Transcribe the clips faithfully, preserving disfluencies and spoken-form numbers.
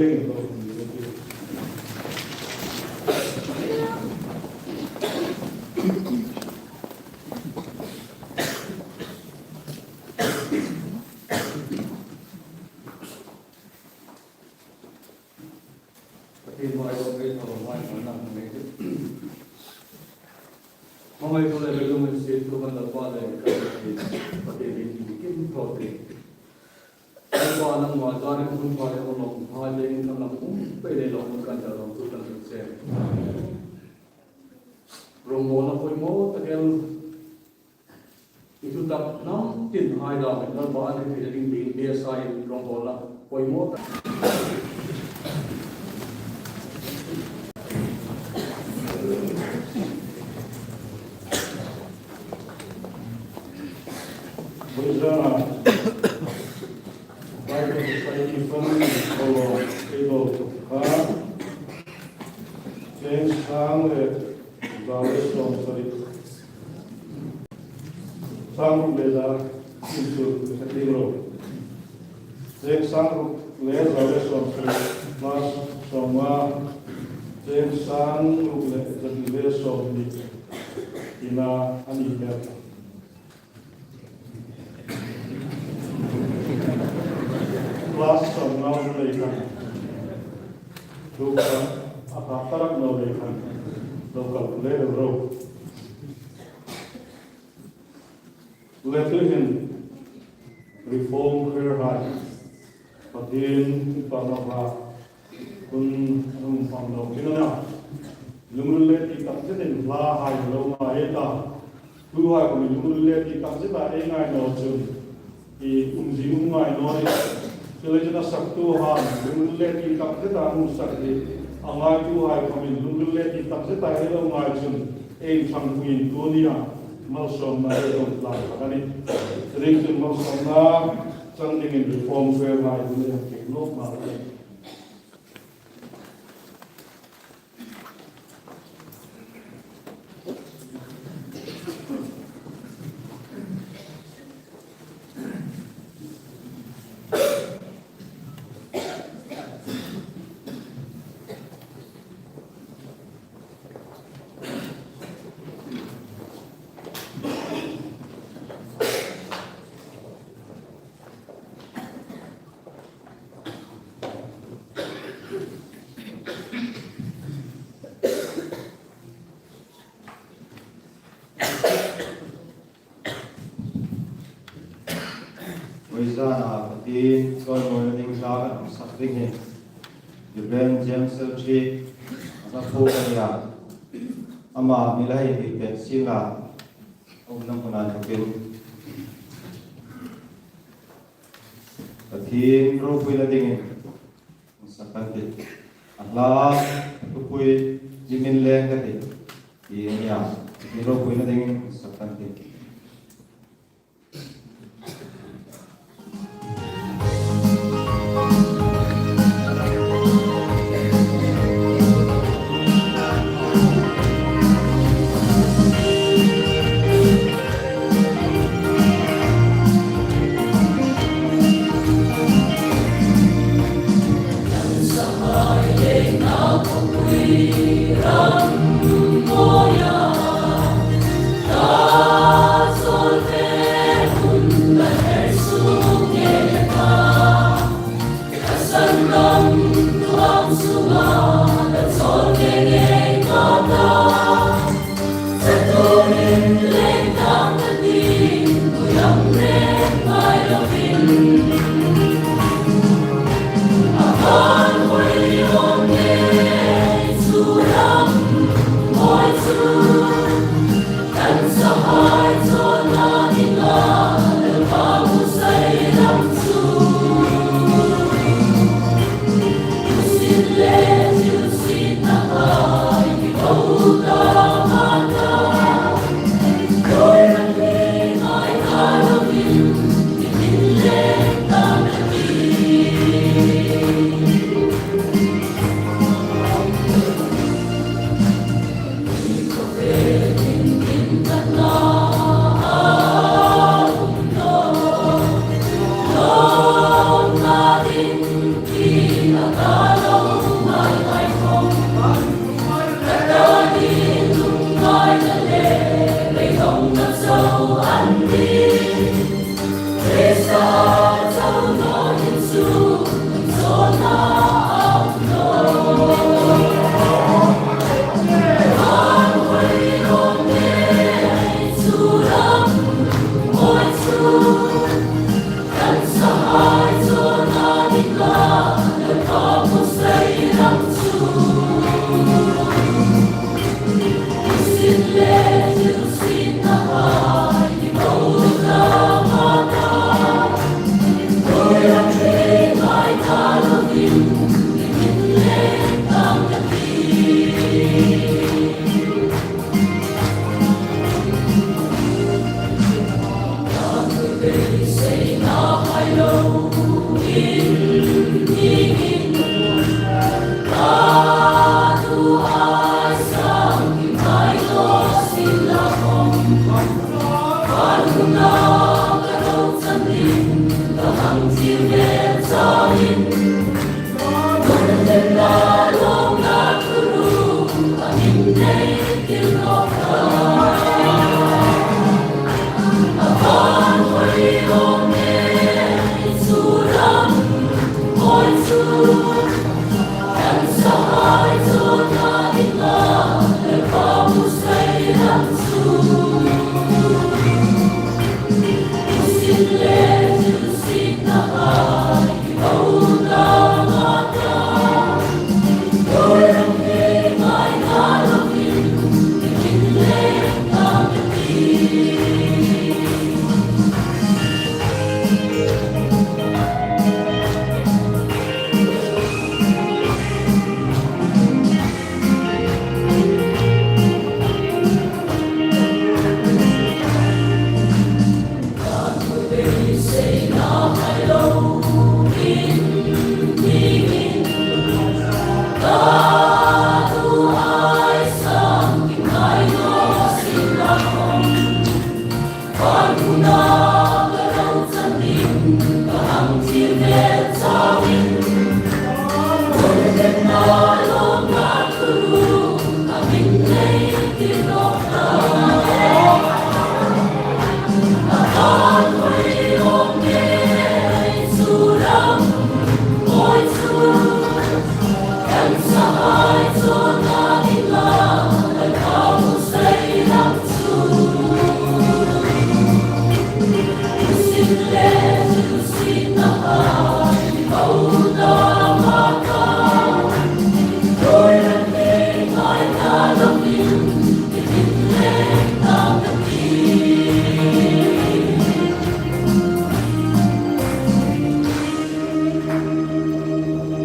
Pathien hmai ro ngei tho, hmai ro nang ngei tho. Hmangai tho le, lungsiet tho kan Lalpa le kan Pathien, Pathien ding kim tho te. Lalpa, nangma zârin hun pha le hun lawm pha le in kan lam um pei le lo kan ta lo tu kan se. Rongbawlna poimaw tak el. I thutak hnam tin hai dam Lalpa an hril ding ding le sa in rongbawlna poimaw tak. Vawizana Bible Society fund follow table kha cheng sang le za le sawmsari. Sang ruk le za inchuk ka ding ro. Cheng sang ruk le za le sawmsari plus sawmnga. Cheng sang ruk le za le sawmhni. Ina a ni le. Plus sawmnga le khan. Duk khan a kha tarak naw le khan. Lo calculate ro. Le tuhin Reform Choir hai Pathien inpakna hla hun hung hmang naw ding a na. Lungril le tih tak zetin hla hai lo ngai ta. Tuhai khawm lungril le tih tak zeta ei ngai naw chun i umzie um ngai naw nih. Chuleiin a saktuhai lungril le tih tak zeta hung sak hi a ngaituhai khawmin lungril le tih tak zeta ei lo ngai chun ei ṭhangpuiin tunia malsawmna ei lo tlak a nih. Chuleiin malsawmna chang dingin Reform Choir hai hun ei hang keng nawk a nih. Vawizana Pathien chawimawina ding hla kan hung sak ding hi Reverend James L G a hla phuok a nih a. Ama mi la hei hei pek sien la, a umna hmuna inthokin Pathien ropuina dingin hung sak kan tih. A hla thupui hi min leng ka tih. Hi a nih a. Pathien ropuina dingin hung sak kan tih.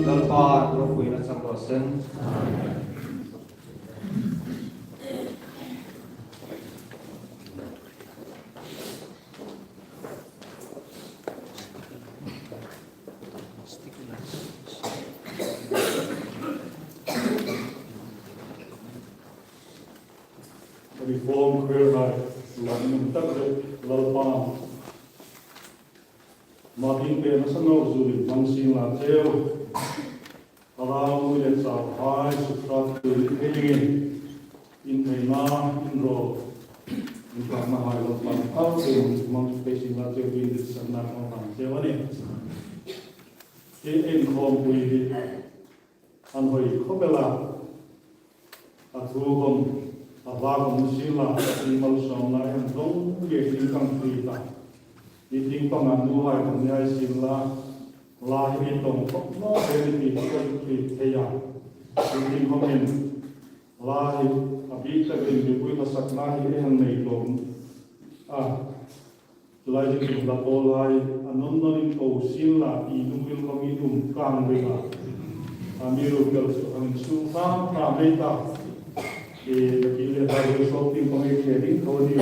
Lalpa ropuina chang raw se. Reform Choir hai, lam nun tak le Lalpa. Making pe na sa no zu li mang sing la cheu. Alau le chau hai su tra tu li thei dingin. In thei na, in ro. In ka na hai lo pan au te mun mang pe sing la cheu in dit san na kong pan cheu a ni. Ke en khom pui di. An hoi khop el a. A thu khom, a va khom ni sien la, a ti malsawmna em dong ke ti kang ti ta. I ting pang a nu hai khom ni hai sien la, la hi mi tong khop naw ke ni ti khop ti thei a. I ting khomin, la hi, a bik takin mipui hla sakna hi ei hang nei tawm a. Chu lai chu la pawl lai, a non non in ko sien la, i lungril khom in um kang ve la. A mi ru kel chu hang su tham tham ei ta. E, na ki le ta ru so ting khom ei khe ding ko ni.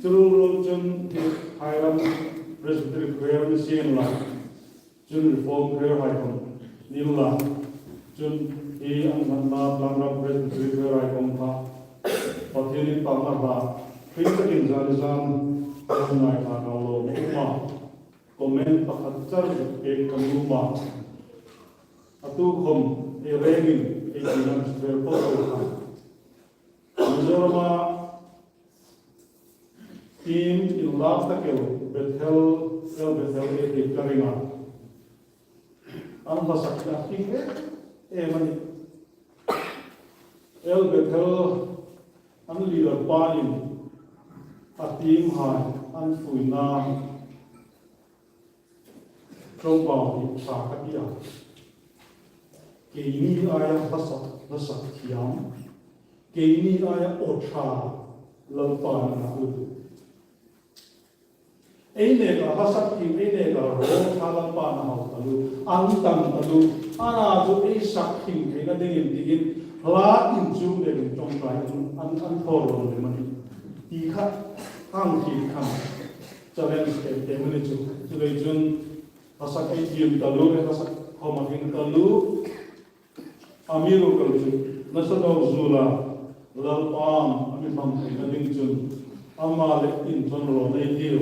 Chu ru ru chun Thailand Presbytery Choir ni sien la. Chun Reform Choir hai khom ni la. Chun hi an hmanna Tlangram Presbytery Choir hai khom kha. Pathien inpakna hla. Hring takin zan zan. Kan ngai ta kal lo ma uma. Comment pakhat char pek kan uma. A tu khom ei rengin ei tinan choir po lo kha. Mizorama Team inlak tak el Bethel, el Bethel e ti ka ring a. An hla sakna hring em em a nih. El Bethel an leader pain a team hai an fuina ṭawngbau hi ṭha ka ti a. Keini aia hla sak, hla sak thiam. Keini aia aw ṭha Lalpan a hau. Ei neka hla sak thiam, ei neka raw ṭha Lalpan a hau taluo. An tam taluo. Ana chu ei sak thing theina dingin tiin hla inchuk le in ṭawngṭai an, an, an thaw rawn lem a nih. Ti kha hang khi khan challenge te te mani chu. Chuleiin chun hla sak ei tiem taluo, hla sak khawm a hring taluo. Amiruokchu nasa dawk zuola Lalpan a mi hmang theina ding chun ama le intlawn rawn ei tiu.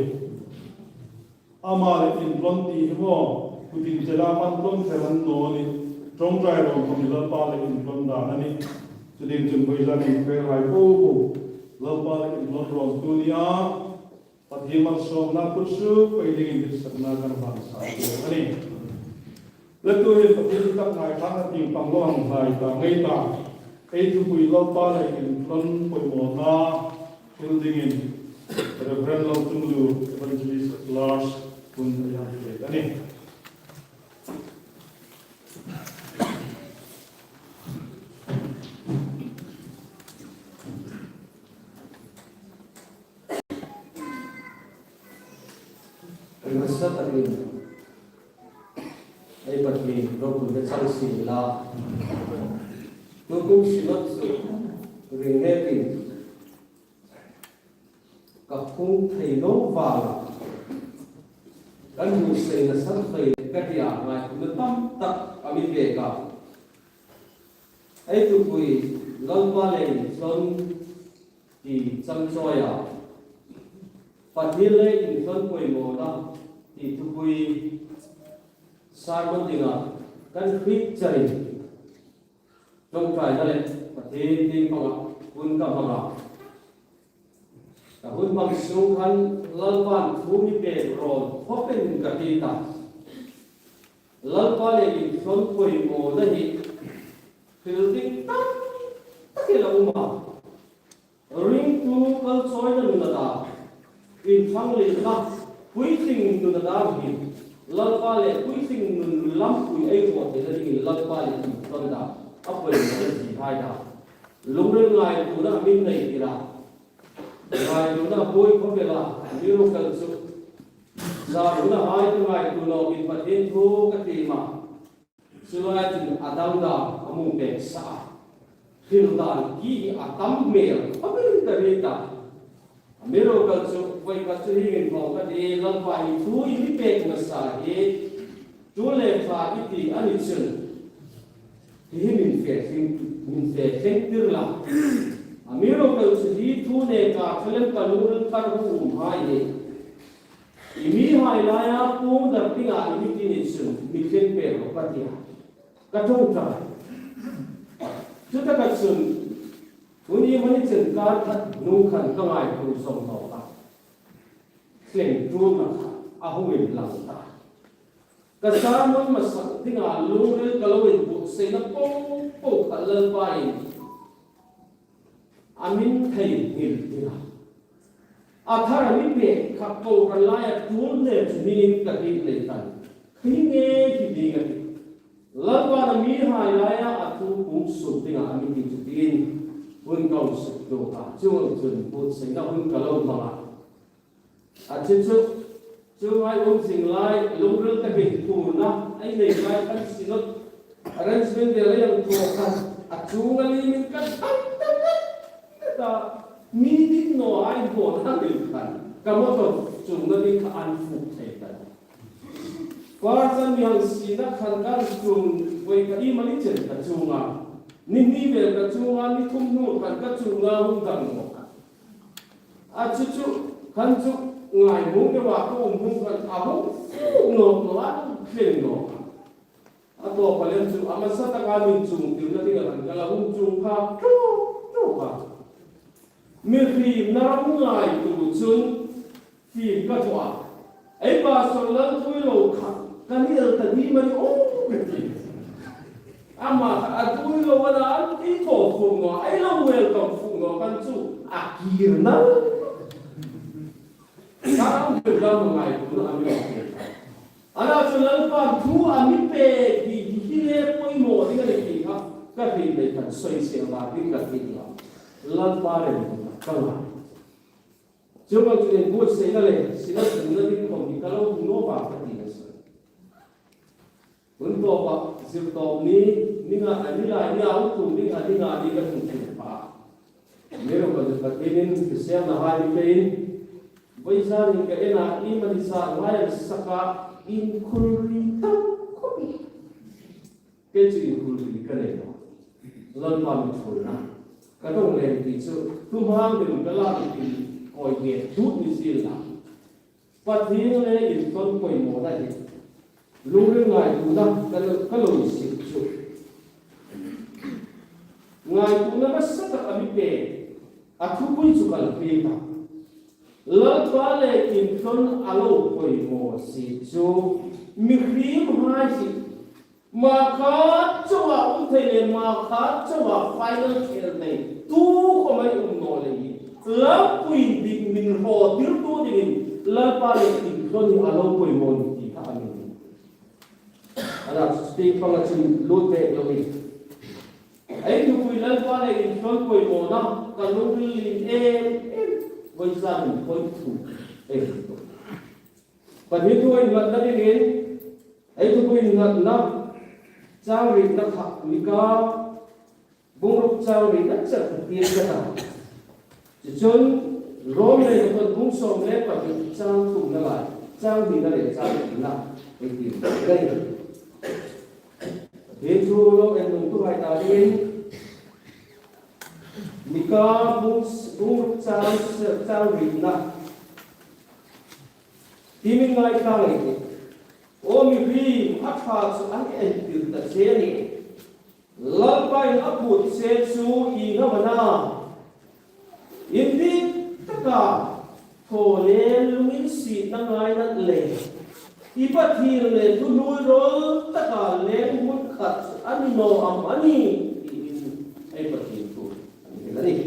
Ama le intlawn ti hi maw, kutin chela man tlawn thei an naw a nih. Ṭawngṭai rawn khawm hi Lalpa le intlawn dan a nih. Chu ding chun vawizanin khuohai po po Lalpa le intlawn rawn tu nia. Pathien malsawmna kut suk pei dingin ditsakna kan hlan sa a nih. Le tuhin Pathien tak ngai thlak a tieng pang lo ang hlai ta ngei ta. Ei thupui Lalpa le intlawn poimawna hril dingin Reverend Lalchunglur, Evangelist at Large hun ei hang pek a nih. Nasa takin ei Pathien ropuina chang sien la. Tukum Synod chu ring nekin ka hung thei naw vang kan hung sei nasa thei ka ti a, ngaituona tam tak a mi pek a. Ei thupui Lalpa le intlawn ti chang chawia Pathien le intlawn poimawna ti thupui sermon dinga kan hriet charin ṭawngṭaina le Pathien tieng panga hun ka hmang a. Ka hun hmang sung khan Lalpan thu mi pek rawn khawpin ka ti ta. Lalpa le intlawn poimawna hi hril ding tam tak hi a um a. Ringtu kalchawina nun a ta, inthang lirna, puitling nun a ta hi, Lalpa le puitling nun lampui ei hmu theina dingin Lalpa le intlawn ta, a poimawna ti hai ta. Lungril ngaituona a min nei tir a. Ngaituona buoi khawp el a, amiruokchu. Zar hun a hai ka ngaituo nawkin Pathien thu ka ti ma. Chu lai chun a dang dang a hung pek sa a. Hril dan hi a tam hmel khawpin ka hriet ta. Amiruokchu, vawi khat chu hieng inthawk ka ti, Lalpa hi thu i mi pek nasa hi, tul le ṭha i ti a ni chun. Hi hi min fe thleng, min fe thleng tir la. Amiruokchu hi thu neka thlalem ka lungril kar hung um hai hi. I mihai laia puong dar dinga i mi ti ni chun mi thleng pek rawh ka ti a. Ka ṭawngṭai. Chutaka chun, tuni mani chen kar khat hnung khan ka ngaituo zawm nawk a. Thleng ṭulna kha a hung inlang ta. Ka sermon hmasa dinga lungril ka lo inbuotsaina po po kha Lalpa'n a min theinghil tir a. A thar a mi pek kha kohran laia tul hne chu niin ka hriet lei khan. Khi nge hi ding a ti. Lalpa'n a mihai laia a thu puong suk dinga a mi ti chu tiin hun ka hung suk tuok a. Chuong chun buotsaina hun ka lo hmang a. A chu chu, chu ngai um zing lai, lungril takin thurna ei nei lai kan Synod arrangement vel ei hang thaw khan, a chunga limin ka dam dam ta, mi dit naw ei hawng hang el khan, ka motor chungna ding kha an fuk thei ta. Kar chan mi hang sina khan kan chung, vawi ka i mani chen ka chunga, ni hni vel ka chunga, ni thum hnu khan ka chunga hung dang naw khan. A chu chu, khan chu, ngai hmung deuha ka um hmung khan, a hung fuk nawk nawk a, a hung thleng nawk a. A tawpa lem chu, a hmasa taka min chung tirna ding a khan ka la hung chung phak ṭawk ṭawk a. Mi hriemna ram ngaituo chun, fim ka thaw a. Ei Pastor Lalthuoilo kha, ka ni el ta ni mani aw ka ti. Ama kha a thui lo a na, an ti thaw fuk naw, ei lo welcome fuk naw, kan chu a kir na. Ka ang bil dam ngaituona a mi lo kir. Ana chu Lalpa thu a mi pek hi, hi hi le poimaw ding a ni ti kha, ka hriet lei khan soisel ding ka ti a. Lalpa rem ka ngai. Chuong ang chun inbuotsaina le, Synod ringna ding khawm hi ka lo hmu naw vang ka ti a sa. Hun tawpa zirtawp ni, ni nga, a ni lai ni a, hun tum ni nga, ni nga ni ka tum thei pa. Amiruokchu Pathienin hriselna hai mi peiin, vawizanin ka en a, iemani sa ngai an sak a, inkhul ri tam khawp. Kei chu inkhul ri ka nei nawh. Lalpa mi thuomna ka dong lem ti chu, tum hang ding ka la ti koi nge tu ni sil la. Pathien le inthlawn poimawna hi lungril ngaituona ka lo, ka lo sik chu. Ngaituona hmasa tak a mi pe, a thupui chu kan hriet a. Lalpa le inthlawn a lo poimaw si chu, mihriemhai hi hmakhat chauha um thei le, hmakhat chauha final khel thei, tu khawm ei um naw leiin, lampui dik min hraw tirtu dingin Lalpa le inthlawn hi a lo poimaw ni ti kha a mi ni. A rak ti panga chun lut ve lo ni. Ei thupui Lalpa le inthlawn poimawna ka lungril lien em em, vawizanin poimaw ei. Pathien thu innghatna dingin, ei thupui innghatna chang rietna kha Mika bung ruk chang rietna chang rietna ka ta. Chu chun Rom le Rom bung sawm le pahni chang thumna lai, chang hnina le chang thumna ei ti dai. Pathien thu lo en nung tuhai ta dingin, Mika bung, bung ruk chang, chang rietna. Ti min ngai ta ngei ti. Aw mihriem, a ṭha chu an entir ta che a nih. Lalpa'n a phut che chu ieng am a na? Indik taka thaw le lunginsietna ngaina le i Pathien le thuhnuoirawl taka leng hmun khat chu a ni naw am a nih? Tiin ei Pathien thu an hril a nih.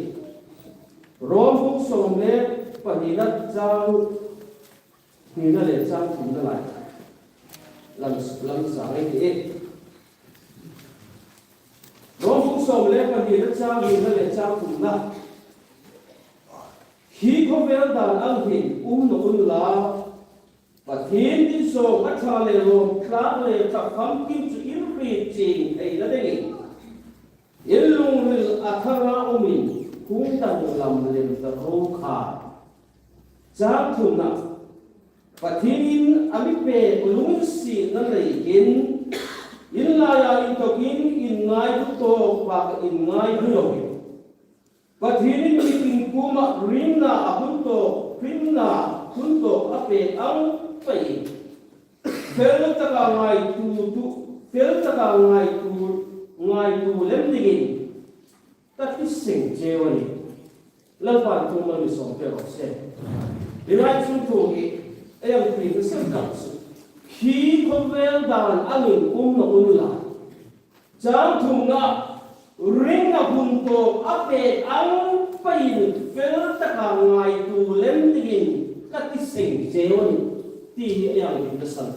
Rom bung sawm le pahnina chang hnina le chang thumna lai. Lam, lam sa ei ti. Rom bung sawm le pahnina chang hnina le chang thumna. Hi khawvel dan ang hin um naw unla. Pathien inzawng a ṭha le lawm tlak le ṭha famkim chu in hriet chieng theina dingin in lungril a thara umin hung danglam lem ta ro kha. Chang thumna, Pathienin a mi pek lunginsietna leiin in laia inthokin inngaituo tawk bak inngaituo lo. Pathienin mitin kuoma ringna a hun tawk, ringna hun tawk a pek ang peiin fel taka ngaituo, fel taka ngaituo, ngaituo lem dingin ka ti seng cheu a nih. Lalpa'n thu mal mi sawm pek raw se. Hi lai chun thu hi ei hang hril seng kha chu, hi khawvel dan ang hin um naw unla. Chang thumna, ringna hun tawk a pek ang peiin fel taka ngaituo lem dingin ka ti seng cheu a nih, ti hi ei hang hril san.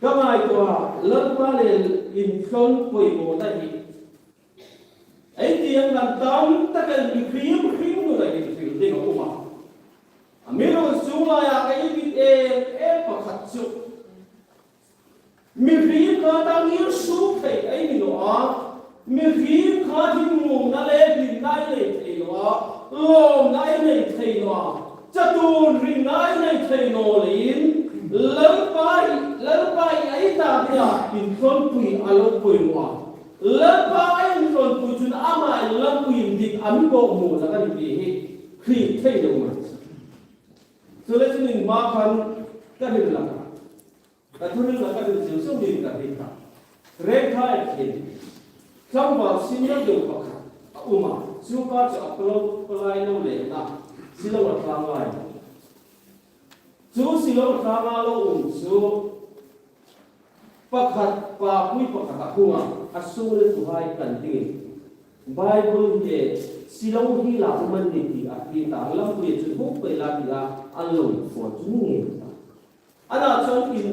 Ka ngaituo a, Lalpa le inthlawn poimawna hi ei ti ang, ram tam takin mihriem hringnuna inhril ding a um a. Amiruokchu laia ka inhriet em em pakhat chu, mihriem kha dang ngir suk thei ei ni naw a, mihriem kha hlimna le hlimna ei nei thei naw a, lawmna ei nei thei naw a, chatuon ringna ei nei thei naw leiin, Lalpa hi, Lalpa hi ei ta dingin inthlawnpui a lo poimaw a. Lalpa ei inthlawnpui chun ama lampui indik a mi poimaw a ni ti hi hriet thei lo mei. Chuleiin hma khan ka hril lang a. Ka thuhril ka hril zel zel ding ka hriet kha. Rengkai khin. Tlangval senior deu pakhat a um a. Chu pa chu a palai lo le na. Shillong a tlang ngai. Chu Shillong a tlang a lo um chu pakhat, papui pakhat a hung a. A sung le tuhai kan dingin Bible hi Shillong hi la um an ni ti a hriet a. Lampui chu hung pei la ti a. An lo fo chu ni ngei ta. Ana chun in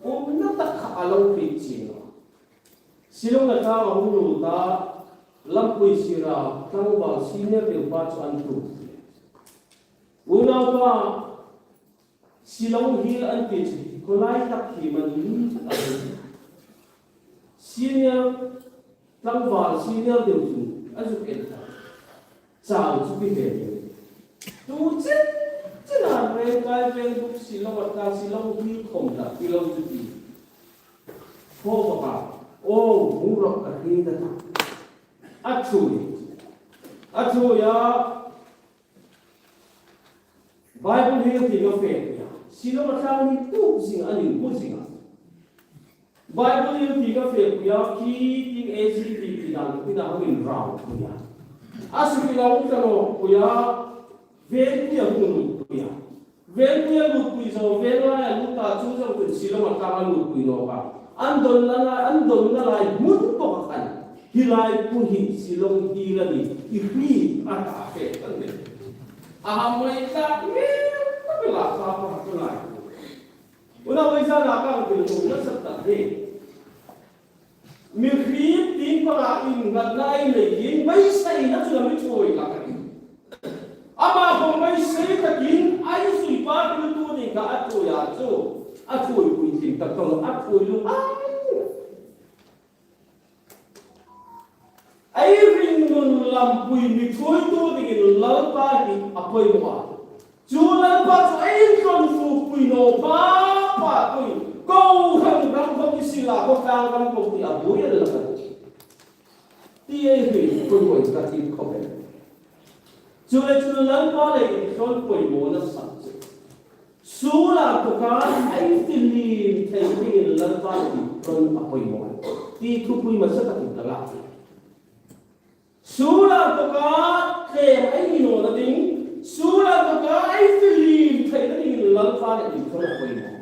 umna tak kha a lo hriet chieng a. Shillong a tlang a hung lut a, lampui sira tlangval senior deu pa chu an tu. Unaupa, Shillong Hill an ti chu Khawlai tak hi man li tak a ni. Senior, tlangval senior deu chun a zuk en ta. Chau chu ti ve ve. Tu chen chen a rengkai veng buk Shillong a ta, Shillong hi khom ta, ti lo chu ti. Khaw baka, "O, hung rawh ka hriet a ta." A ṭhuoi. A ṭhuoi a, Bible hi a ti ka fe pui a. Shillong a tlang ni tu zing a, ni bu zing a. Bible hi a ti ka fe pui a, khi ting A C T ti dan, ti dan hangin rau pui a. A suk ila um ta lo pui a, veng pui a hung lut pui a. Veng pui a lut pui zo, veng lai a lut ta chu zo tun Shillong a tlang a lut pui naw ka. An donna lai, an donna lai hmun bawk a khan. Hi lai pui hi Shillong hi la ni, i hri a ta fe kan ni. A ham mai ta, nge, ka pe la ka pa tu lai. Unau ei zana ka bil tu na sa ta he. Mihriem tin panga innghatna ei nei hin beiseina chu a mi ṭhuoi hlak a nih. Ama khom beisei takin ei zui pa bil tu ding kha a ṭhuoi a chu. A ṭhuoipui tling tak tawng a ṭhuoi lung a. Ei ringnun lampui mi ṭhuoitu dingin Lalpa hi a poimaw a. Chu Lalpa chu ei inthlunpui naw pha pha pui. Kohran ram khom i sila, khawtlang ram khom ti a buoi el hlak a. Ti ei hriet poimaw ka ti khawp el. Chu le chu Lalpa le inthlun poimawna sak chu. Suol a inthawka ei fie liem thei dingin Lalpa le inthlun a poimaw. Ti thupui hmasa takin ka lak. Suol a inthawka tlem ei ni nawna ding, suol a inthawka ei fie liem theina dingin Lalpa le inthlun a poimaw.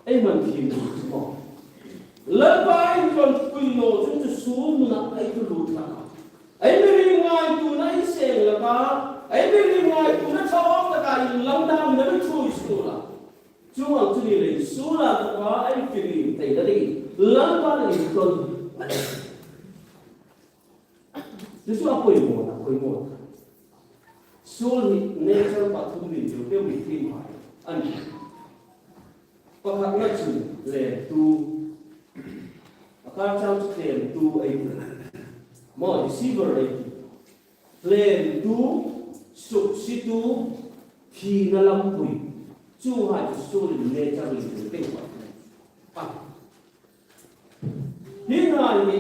Ei man thiem chu maw. Lalpa ei inthlunpui naw chun chu suol nuna ei tu lut hlak a. Ei mihriem ngaituona ei seng hlak a. Ei mihriem ngaituona ṭha awk taka inlang dam na mi ṭhuoi suol a. Chuong ang chu ni leiin suol a inthawka ei fie liem theina dingin Lalpa le inthlun. Chu chu a poimaw, a poimaw. Suol hi nature pathum ni deu deu mi thiem hai a nih. Pakhatna chu lemtu. A kar chang chu lemtu ei ti. Maw, deceiver ei ti. Lemtu, suksitu, thina lampui. Chuonghai chu suolin nature ni deu deu a. A. Hi ngai ni,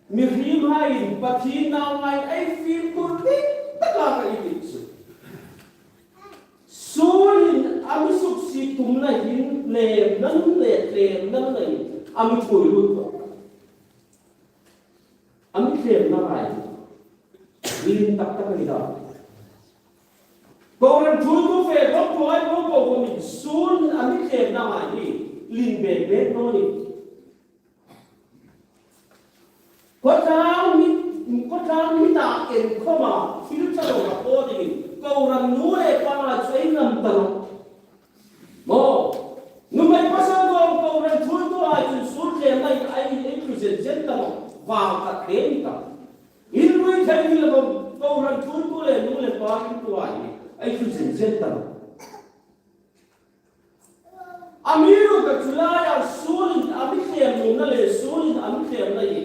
mihriemhaiin Pathien naungai ei fimkhur ding taka ka ti chu. Suolin a mi suksiet tumna hin lemna nun le lemna nun a mi ṭhuoi lut tah. A mi lemna ngai. Lien tak tak a ni ta. Kohran ṭhuoitu fe ṭhuoi po po khom suolin a mi lemna ngai hi lien bek bek naw ni. Khawtlang mi, khawtlang mi ta en khoma thil ṭha lo ka po dingin kohran nu le pa chu ei ngam ta lo. Maw, nuhmei pasal dom kohran ṭhuoitu hai chun suol lemna ei, ei tlu zen zen ta lo. Vang khat te ni ta. Inrui thei ni lo, kohran ṭhuoitu le nu le pa ṭhuoitu hai ei tlu zen zen ta lo. Amiruokchu laia suolin a mi lemna le suolin a mi lemna hi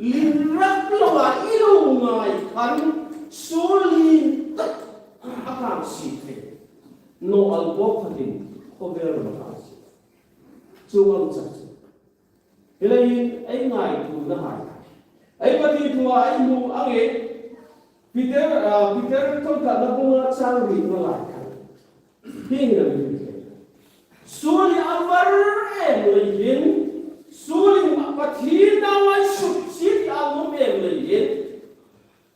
lien rak loa i lo ngai khan suol lien tak a kan sie thei. Naw al bawk khatin khawvel a kan sie. Chuong ang chak chu. Hi leiin ei ngaituona hai. Ei Pathien thua ei hmu ang e. Peter, ah, Peter thawnkhatna bung nga chang riet nga lai khan. Hi hin a mi ti. Suol hi a var em lei hin, suolin Pathien naungai suksiet a nuom em lei hin,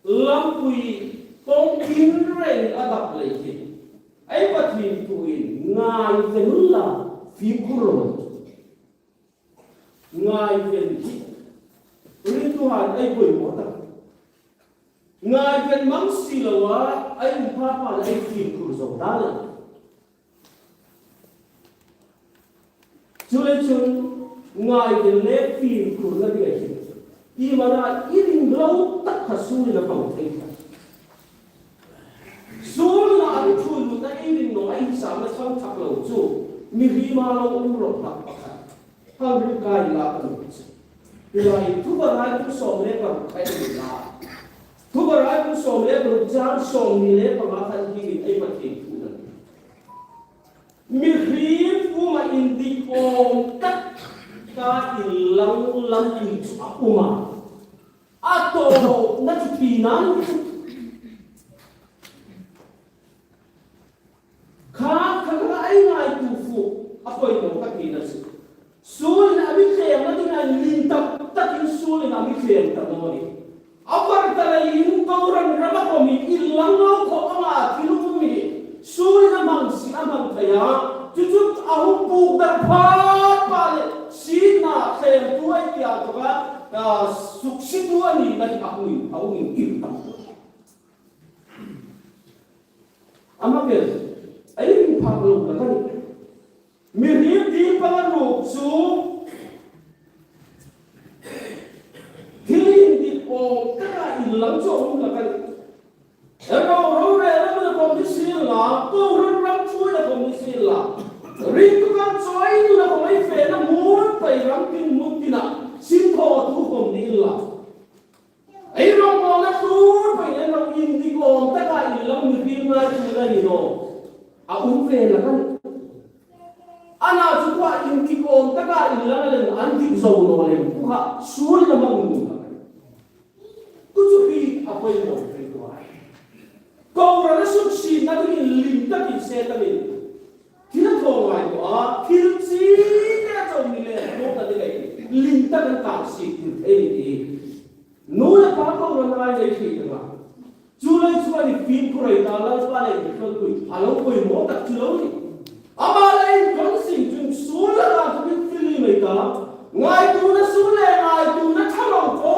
lampui pawng tin reng a dap lei hin, ei Pathien thuin ngai ve unla, fimkhur ro. Ngaiven hi ringtuhai ei poimaw ta. Ngaiven mang si loa ei um pha pha le ei fimkhur zo ta le. Chuleiin chun ngaiven le fimkhurna ding a hin, i mana i ring lo tak kha suolin a pang thei ta. Suolin a mi ṭhuoi lutna ring naw, ei sâmna chang thak lo chu, mihriem a lo um rawp hlak pakhat. Hang ring kai la kan chu. Tulai Thuvarai bung sawm le paruk khai ni la. Thuvarai bung sawm le paruk chang sawmhni le panga khan hi ei Pathien thu a nih. Mihriem kuoma indik awm tak ka inlang lam in chu a um a. A tawpna chu thina a nih. Kha, kha, kha, ei ngaituo fuk a poimaw ka tina chu. Suolin a mi thleng na dingin lim tak takin suolin a mi thleng ta naw ni. A var ta leiin kohran rama khom hi inlang lo khom anga thil um hi. Suolin a hmang si a hmang thei a. Chu chu a hung puk dar pha pha le. Sietna thlengtu ei tia tawka, a, suksietu a ni na hi a hung, a hung inkim ta. Ama vel, ei ring phak lo hlak a nih. Mihriem ding panga ruok chu, thil indik awm taka inlang chu a um hlak a nih. Ro, rorêlna khom ni sienla, kohran ram ṭhuoina khom ni sienla. Ringtu kan chawi nuna khom ei fena hmun pei ram tin hmun tina, sin thawtu khom ni inla. Ei ro mawna tur pei ei ro indik awm taka inlang mihriem ngaituona ni naw. A um ve hlak a nih. Ana chu kha indik awm taka inlang a lem an dik zo naw lem. Kha suolin a hmang nuom. Chu chu hi a poimaw thei naw a. Kohran a suksietna dingin lim takin Setanin thil a thaw ngaituo a, thil chi te chau ni le, thaw ta ding ei, lim takin kan siet thei ni. Nu le pa kohran ai nei thei ta. Chu lai chu a ni fimkhur ei ta, Lalpa le inthawk pui, a lo poimaw tak chu lo ni. Ama le inthawk sing chun suol la ka chu fil ni mai ta. Ngaituona suol le ngaituona ṭha lo po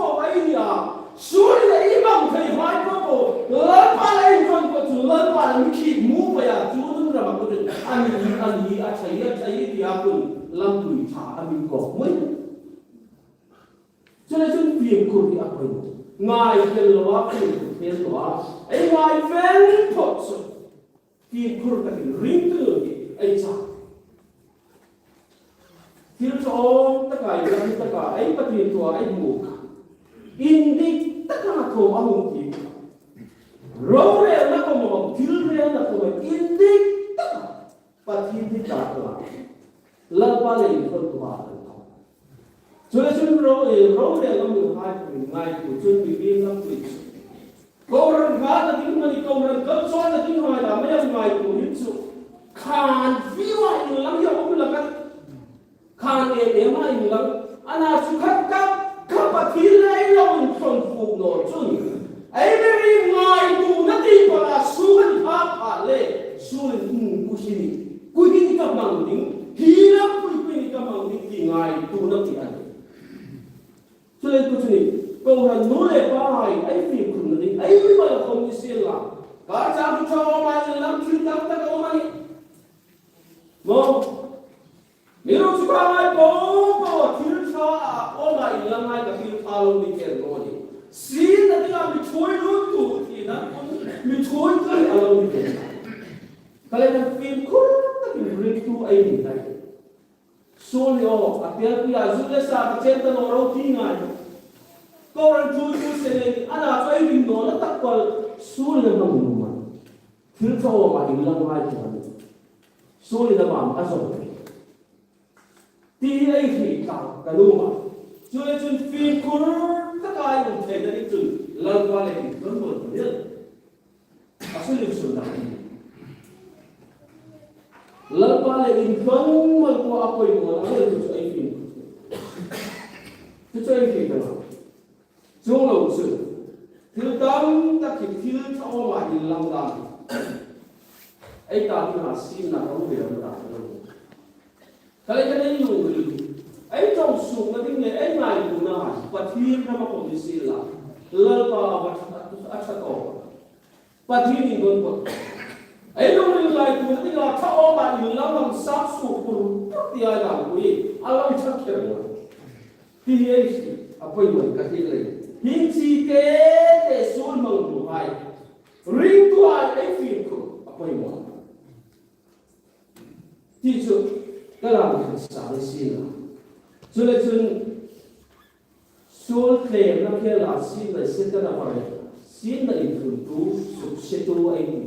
po ei ni a. Suol le i hmang thei hai po po. Lalpa le inthawk po chu Lalpa le mi khi mu po a chu nun rama ko chu. A ni, a ni, a ṭha a, a ṭha a ti a kun. Lampui ṭha a mi ko mui. Chu le chun fimkhur hi a poimaw. Ngai fel lo a, fimkhur fel lo a. Ei ngai fel phawt chu. Fimkhur takin ringtu nun hi ei chang. Thil ṭha awm taka, inlang taka, ei Pathien thua ei hmu kha. Indik taka thaw a hung ti kha. Rorêlna khom, thil rêlna khom, indik taka. Pathien hi ta ta. Lalpa le inthawk tu ha ta. Chu le chun ro, eh, rorêlna mi hai pui ngaituo chun mi ring lam pui. Kohran hratna ding mani kohran kal chawina ding hai la mai am ngaituo hin chu. Khan viu a inlang hi a um hlak a. Khan em em a inlang. Ana chu khat kha, kha Pathien le ei lo inthawn fuk naw chun. Ei mi ring ngaituona ti pala suol pha pha le. Suol in, um, ku hi ni. Ku hi ni ka hmang ding. Hi lampui ku hi ni ka hmang ding ti ngaituona ti a nih. Chu le ku chu ni, kohran nu le pa hai, ei fimkhurna ding, ei mi mal khom ni sienla. Ka chang chu chaw ma inlang thil tam tak a um a nih. Maw. Mi ro chu ka ngai po po, thil ṭha a awm a inlang hai ka thil ṭha lo ni ker naw ni. Sietna dinga mi ṭhuoi luttu thina, mi ṭhuoi thei a lo ni ker. Ka le kan fimkhur takin ringtu ei ni hai. Suol ni aw, a pial pia zu le sa ka chen ta naw ro ti ngai. Kohran ṭhuoitu se le ni, ana choi ring nawna tak pal, suol le hmang nuom a. Thil ṭha awm a inlang hai chu a nih. Suol in a bam a zawng. Ti ei hriet tlang ka nuom a. Chu le chun fimkhur taka ei um theina ding chun Lalpa le inthawk mal pui. A solution dang. Lalpa le inthawk mal pui a poimaw a, a chu ei fimkhur. Chu chu ei hriet tlang. Chuong lo chu, thil tam tak hi thil ṭha awm a inlang dan. Ei ta ding a sietna kan ve dan lo. Ka le ka nei lungril. Ei ṭawng suokna ding le ei ngaituona hai Pathien rama khom ni sienla. Lalpa a va ṭha, a ṭha tawk. Pathien inthawk po. Ei lungril ngaituona dinga ṭha awm a inlang lam sap suok pur pur ti a dang pui. A lo ṭha kher lo. Ti hi ei hriet a poimaw ka ti lei. Hieng chi te te suol hmang nuom hai. Ringtu hai ei fimkhur a poimaw. Ti chu ka lang khat sa ni si la. Chu le chun suol tlemna khela sienla se ka na var. Sienla inthuntu, suksietu ei ti.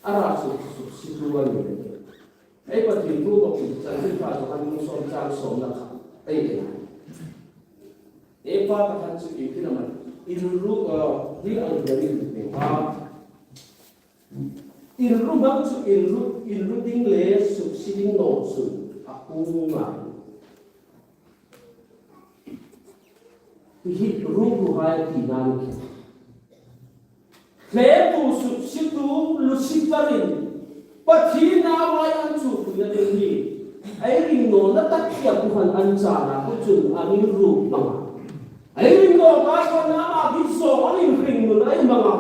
A ra chu suksietu a ni le. Ei Pathien thu bawk chu Chanchin Pha chu kan sawm chang sawmna kha. Ei ei. E pa ka khan chu i phi na man. In ru, uh, di ang dari pe pa. Inru hmang chu inru, inru ding le suksiet ding naw chun a hung ngai. Hi ruhruhai tina ni. Hletu suksietu Lucifer-in Pathien nauhai an chukpuina ding hi ei ring nawna tak hi a kuhan an chana ku chun a min ruh hmang a. Ei ring nawk a kuan ama dit zawng an inring nun ei hmang a.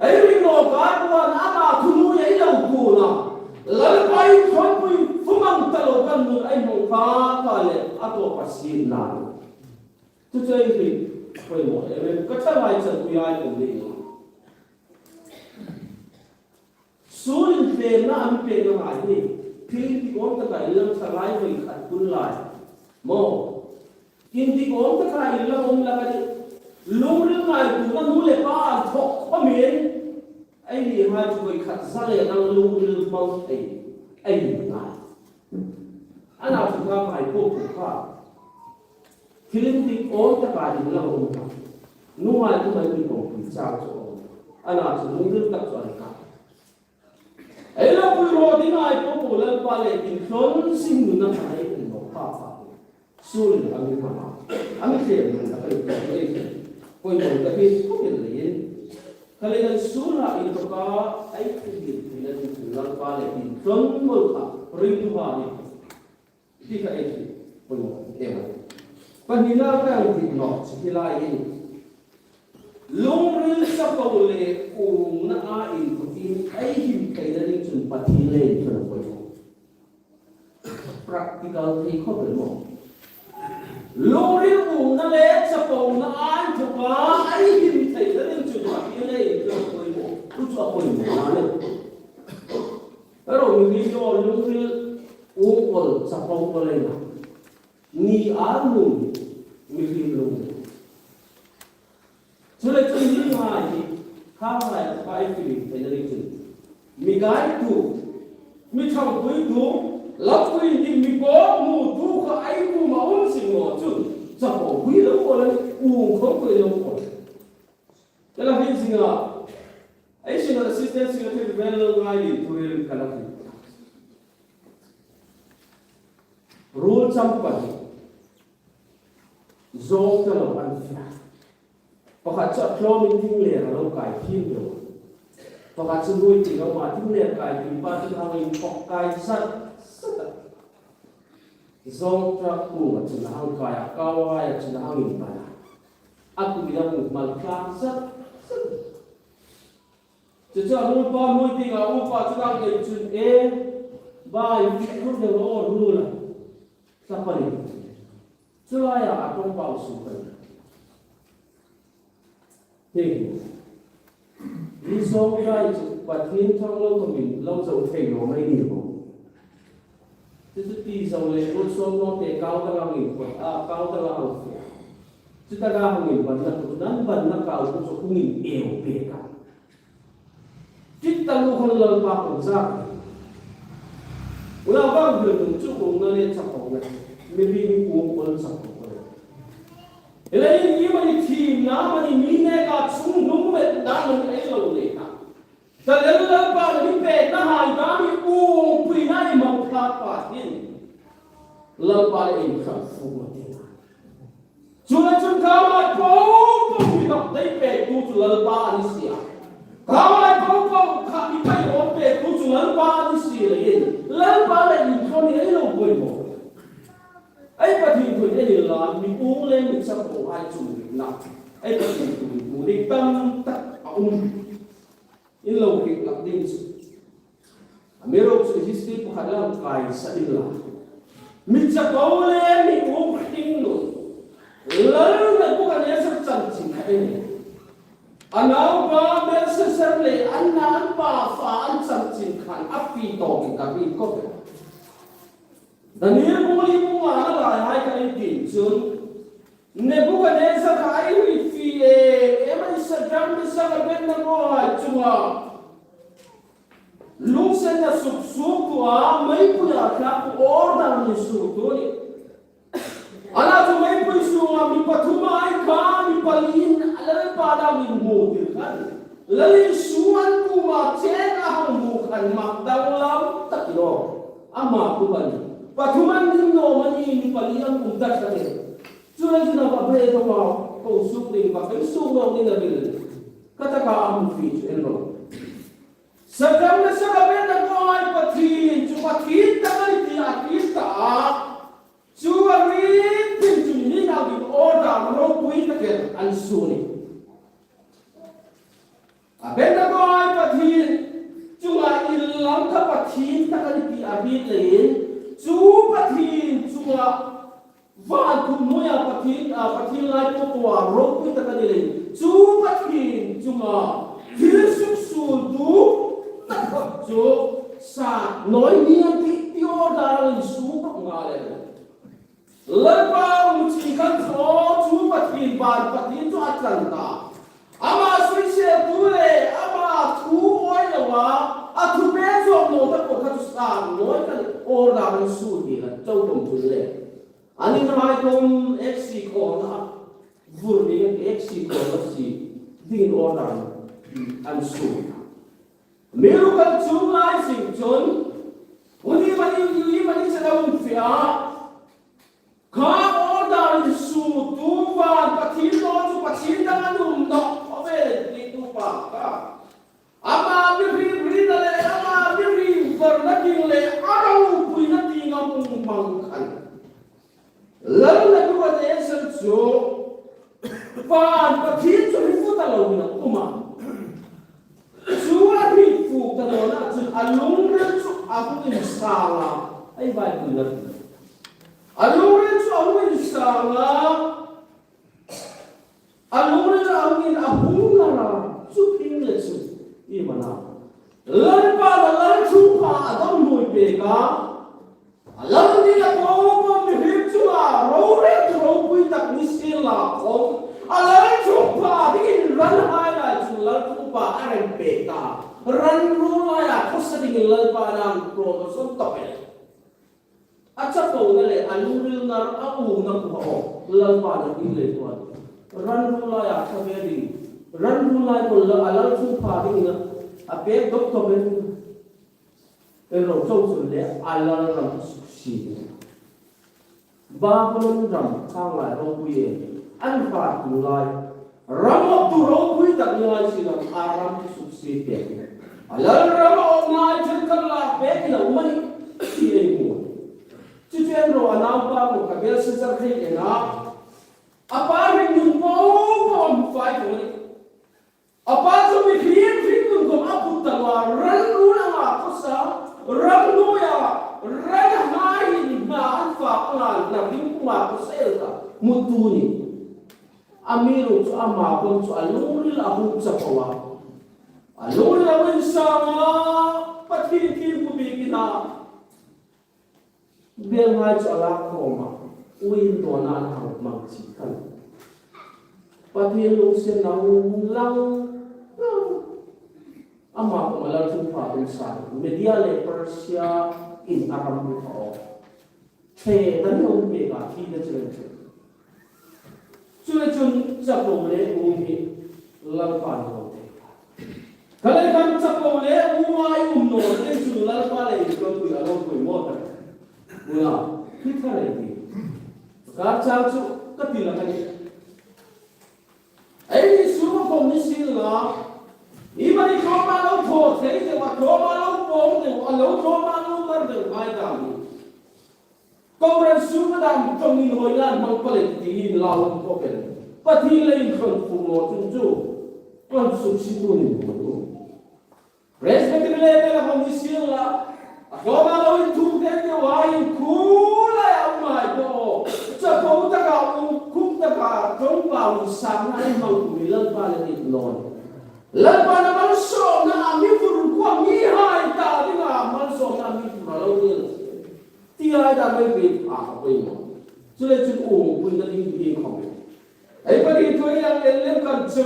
Ei ring nawk a kuan ama thunuoi ei lo kuon a. Lalpa inthawpui fumang ta lo kan nun ei hmang kha kha le a tawpa sienla. Chu chu ei hriet poimaw em em ka thalai chan pui ai pawm ni. Suol inhlemna a mi pekna hai hi, thil indik awm taka inlang thalai voi khat hun lai. Maw. Indik awm taka inlang awm laka ni. Lungril ngaituona nu le pa an thawk khawmin. Eini hai chu voi khat za le nang lungril hmang thei. Ei ngai. Ana chu ka ngai po po kha. Thil indik awm taka inlang awm kha. Nu hai chu mai ni kawngpui chang chu awm. Ana chu lungril tak chu an kha. Ei lo pui ro ding ai po po Lalpa le inthlawn sin nuna kha ei ni nawk pha pha. Suolin a mi hmang a. A mi thlem nuna kha ei po po ei. Poimaw ka ti khawp el leiin. Kha le kan suol a inthoka ei thil dil thil a dil Lalpa le inthlawn mawl kha ringtu ha ni. Ti kha ei ti, poimaw em a. Pahnina ka hang ti nawk chu hi lai in. Lungril chapo le umna a inthokin ei him theina ding chun Pathien le inthlawn poimaw. Practical thei khawp el maw. Lungril umna le chapona a inthoka ei him theina ding chun Pathien le inthlawn poimaw. Chu chu a poimaw a nih. Ero mi ri yo lungril u ol chapo ko le na. Ni a lung mi ri lung. Chu le chu ni ngai hi kha ngai ka ei feeling thei na ri chu. Mi gaitu, mi thangpuitu, lapui ni mi ko mu tu kha ei ku ma um sing mo chu. Chapo pui lo ko le u khom pui lo ko. Ka la hin singa. Ei singa assistant secretary vel lo ngai ni tu ri ka la hin. Ruol chang pakhat hi zawng ta lo an fia. Pakhat chu a tlawmin thingler a lo kai thiem lo. Pakhat chu nuoi ti lo ma thingler kai ti pa chu hang inthawk kai zat zat a. Zawng ta kung a chun a hang kai a, kau a ngai a chun a hang inbai a. A kumin a kung mal tlak zat zat. Chu chu a ruolpa nuoi tienga upa chu dang nei chun e, bai, mi khur de lo ruol a. Tla pani. Chu laia a ṭawngpau suk kan. Hei. Hi zawng rai chu Pathien thang lo khawmin lo zo thei lo mai ni maw. Chu chu ti zo le ruol sawm naw te kau ta lang in kawt a, kau ta lang fe. Chu ta ga hang inbanna, nan banna kau chu hung ineu pek a. Tit ta lu khan Lalpa kan zak. Ula bang bil tum chu umna le chapona. Mi ri mi um ol chapona. Elain i mani thimna mani mi neka chungnung metna mani ei lo nei ta. Ka lel Lalpa le mi pekna hai ka mi umpuina i mang thlak pa hin. Lalpa le in khan fu ma te na. Chu le chun ka mai po po mi ka dei pektu chu Lalpa a ni si a. Ka mai po po kha mi pai po pektu chu Lalpa a ni si le in. Lalpa le in khan ei lo poimaw. Ei Pathien thu ei la mi um le mi chapo hai chu mi na. Ei Pathien thu mi mu ni tam tak a um. In lo hriet lak ding chu. Amiruokchu history pakhat la kai sa ding la. Mi chapo le mi um hring lo. Lal Nebukadnezar chanchin kha ei. A naupa Belshazzar le an naupa fa an chanchin khan a fie tawkin ka hriet khawp el. Daniel bung li bung ngana laihai kha ei tiem chun, Nebuchadnezzar kha ei hriet fie em em a, Sadrak, Mesak, Abednego hai chunga lunginsenna suksuoktu a, meipui a thlaktu order insuoktu a nih. Ana chu meipui sunga mi pathum hai kha mi paliin Lalpa dam inhmutir khan, Lal Isu an kuoma cheng a hang hmu khan mak danglam tak lo. Ama kuoma pathum an dim naw amanih, mi pali an um ta kha ni. Chu le chu na ba be to ma ko suk ring ba kan suk lo ni na bil. Ka taka a hmu fie chu en lo. Sadrak, Mesak, Abednego hai Pathien chu Pathien tak a nih ti a hriet ta a. Chu a hriet phing chun hi nau ding order ropui takin an suo a nih. Abednego hai Pathien chunga inlang kha Pathien tak a nih ti a hriet leiin, chu Pathien chunga van khum hnuoia Pathien, a, Pathien lai po po a ropui tak a ni leiin, chu Pathien chunga thil suksuoltu taphot chu sat naw ni a tih ti order insuo khawp ngai le. Lalpa hung ching khan chu, chu Pathien, van Pathien chu a tlan ta. Ama suiseltu le ama thu awi loa a thu pe zawk naw ta po kha chu sat naw khan order insuo ti kha chau khawm chu le. An inhai khawm eksi khawm a vur ni eksi khawm a si dingin order an suo. Miracle chu ngai zing chun, hun hi mani, hi mani chela um fia. Kha order insuotu van Pathien naw chu Pathien dang an um naw, a ve le ti tu pa kha. Ama mihriem rinna le, ama mihriem varna ding le, a ropuina ding a hung hmang khan. Lal Nebuchadnezzar chu van Pathien chu hre fuk ta loin a um a. Chu a hre fuk ta nawna chun a lungril chu a hung insang a. Ei vai kun la. A lungril chu a hung insang a. A lungril a hung in a hung ngar a. Chu phing le chu. I mana. Lalpa la lal chu pa a dam nuoi pek a. A lal ni a ko ko mihriem chunga ro re tu ropui tak ni sien la khom. A lal thungpha dingin ran hai lai chun lal thungpha a rem pek ta. Ran ruol laia khawsa dingin Lalpa nang promotion tawk el. A chapona le a lungril nar a umna kuo. Lalpa na in le kuo. Ran ruol laia kha ve ding. Ran ruol lai kuo la a lal thungpha dingin a pek dok tawk el. Ei ro chau chun le a lal ram suk si. Babylon ram kha ngai ropui e. An far tu lai. Ram awptu ropui tak ni lai si lam a ram suk si te. A lal ram awpna thil kan la pek na umani. Si ei mu. Chu chen ro a naupa ko ka Belshazzar thei e na. A pa ring nun po po fai ko ni. A pa chu mihriem hringnun khom a put ta naw a, ran ruol anga khawsa, ran hnuoia, ran haiin hna an fak anga hna hring kuma khawsa el ta, mutu ni. Amiruokchu ama khom chu a lungril a hung chapo a. A lungril a hung insang a, Pathien thil ku bik ina. Biel ngai chu a lak khom a, uiin dawna an hang hmang chie khan. Pathien lunginsenna hung lang. Ama khom a lal thungpha tum sa. Media le Persia in a ram bu pha aw. Thei ta ni hung pek a, thi ta chile. Chu le chun chapo le um hi Lalpa naw thei. Kha le khan chapo le um a i um naw le chun Lalpa le inkampui a lo pui maw ta. Ula, khi tha le ti. Ka chang chu ka ti la ka ni. Ei ni su ma khom ni sin la. I mani khom a lo thaw thei te wa, khom a lo pawng te wa, lo khom a lo mar te wa, ai ta mi. Kohran sunga dam ṭawngin hawi lan hmang pal ei tiin lau ko pen. Pathien le inthawk fu maw chun chu. Kan suk si tu ni maw. Presbytery le te la hong ni sir la. A tlawma lo in thum te te wa in khu la ya um hai ko. Chapo taka um khum taka ṭawngpui sang na in hmang kum Lalpa le ni naw. Lalpan a malsawmna a mi vur kuo mihai ta dinga malsawmna a mi vur a lo ni. Ti hai ta mai pe a ka poi mo. Chu le chun um, pui na ding ding khom. Ei Pathien thu ei en lem khan chu,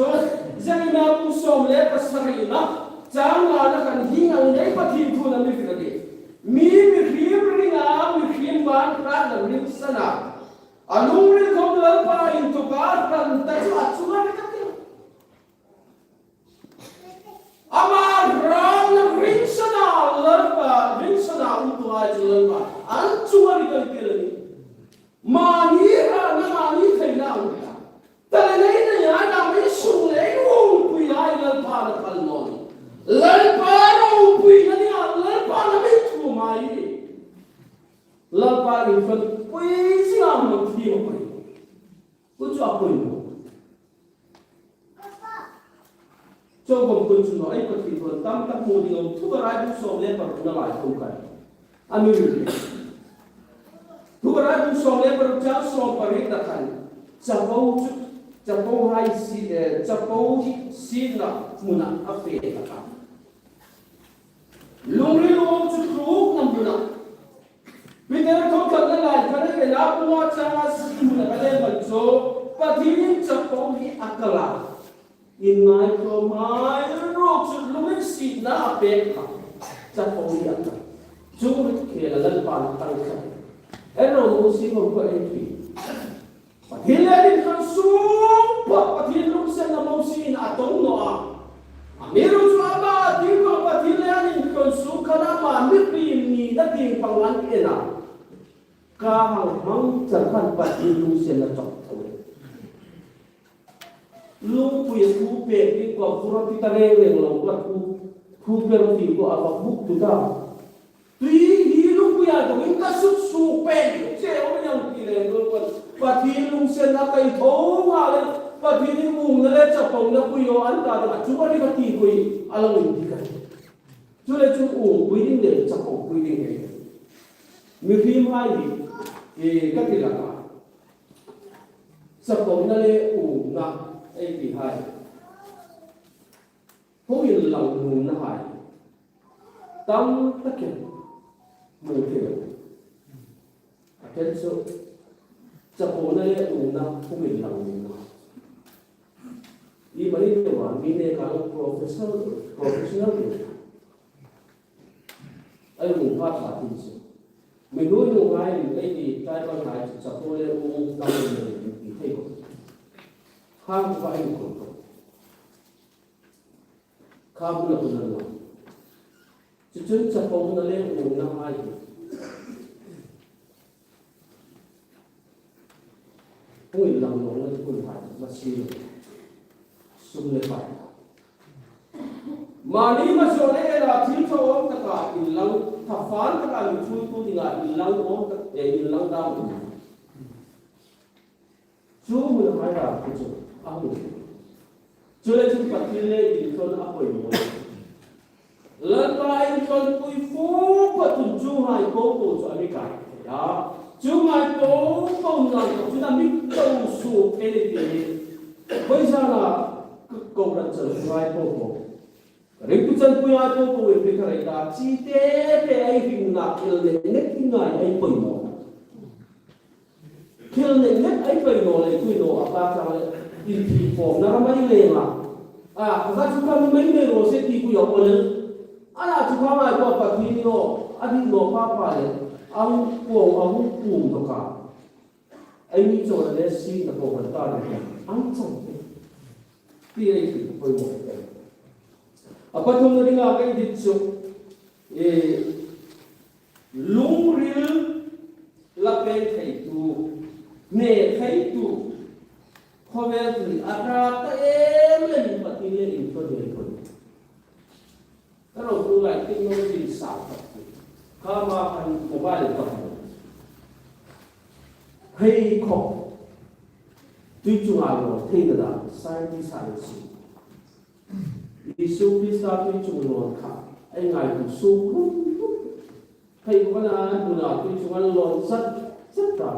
Jeremia bung sawm le pasarina, chang ngana khan hieng ang ei Pathien thu a mi vur a nih. Mi mihriem ringa mihriem ban hratna ringsan a, a lungril khom Lalpa inthawka hran ta chu a chunga ring ka ti. Ama hratna ringsan a Lalpa, ringsan a um tu ai chu Lalpa an chunga ring ka ti a nih. Mani hratna, mani theina a um ta. Tale nei nei a na mi sung le umpui lai Lalpa na kal naw. Lalpa na umpui na ni a Lalpa na mi thu mai ni. Lalpa in kan pui si a mang thi ma pui. Ku chu a pui mo. Chawgawm kun chu naw ei Pathien thu tam tak hmu ding a um, Thuvarai bung sawm le parukna lai khom khan a mi hril. Thuvarai bung sawm le paruk chang sawm pariet na khan chapo chu, chapo hai si, eh, chapo hi sietna hmuna a fe ta kha. Lungril uong chu tlukna hmuna. Peter thawkhatna lai khan a hril a, bung nga chang sawmhni hmuna ka lem a chu, Pathienin chapo hi a kal a. Inngaitlawm hai ruok chu lunginsietna a pek kha. Chapo hi a kal. Chu rit khela Lalpan a kal kha. Ei ro Mosie khom ei ti. Pathien le an inthon sung pa, Pathien lunginsietna Mosie in a tong naw a. Amiruokchu ama ti pa Pathien le an inthon sung khan ama mihriem nina tieng pang an en a. Ka hang hmang chang khan Pathien lunginsietna chawk tho. Lungpui a thu pek ding kuo, vur a ti ta reng reng lo kuo, thu, thu pek ti kuo a va buk tu ta. Tui hi lungpui a dongin ka suk suk pek che o yang ti le lo kuo. Pathien lunginsietna kai tho nga le, Pathienin umna le chapona pui o an ta ding a chu ka ri ka ti kuo a lo in ti ka. Chu le chu umpui ding le chapopui ding ei. Mihriem hai hi, e, ka ti laka. Chapona le umna ei ti hai. Hung inlang nuomna hai tam takin hmu thei. A ṭhen chu chapona le umna hung inlang nuomna. Iemani deu a mi neka lo professional, professional deu. Ei um pha pha ti chu. Mi nuoi nuoi hai, ei ti tai pan hai chu chapo le um tam le ti thei ko. Khang ko pa ei ko. Khang ko na ko na. Chu chun chapona le umna hai. Hung inlang nawna hun hai ma si. Sum le pai. Mani ma zawna ela thil thaw awm taka inlang, thafan taka mi ṭhuoitu dinga inlang awm tak, e, inlang dam. Chu hun hai ra ku chu a hun. Chu le chun Pathien le inthon a poimaw. Lalpa inthonpui fuk pa chun chuonghai po po chu a mi kai thei a. Chuonghai po po ngai po chu a mi ko su thei ni ti. Vawisuna kohran chanpuihai po po, ringtu chanpuihai po po ei pe ka rei ta, chi te te ei hringna el ne ne ti ngai ei poimaw. Thil nei nei ei pei naw le, tui naw a ka chang le, inthipawmna ram ei leng a. A, ka ka chu ka mi mei mei raw se ti ku ya ko le. A la chu ka ngai ko Pathien naw, a ding naw pa pa le, a hung kuo, a hung kum to ka. Ei mi chaw le si na ko kan ta le, ang chang le. Ti ei ti ko mo. A pathumna dinga ka dit chu, e, lungril la peng theitu, hne theitu, khawvel tui a hrat ta em em Pathien le inthawk ding khun. Ka ro tu lai technology sa tak tu. Kha ma khan mobile ka hmu. Hei khaw. Tui chunga lo thei na da, scientist a lo si. Isu Krista tui chung lawn kha ei ngaitu suok hrum hrum. Hei kawna an huna tui chung an lawn zat zat ta.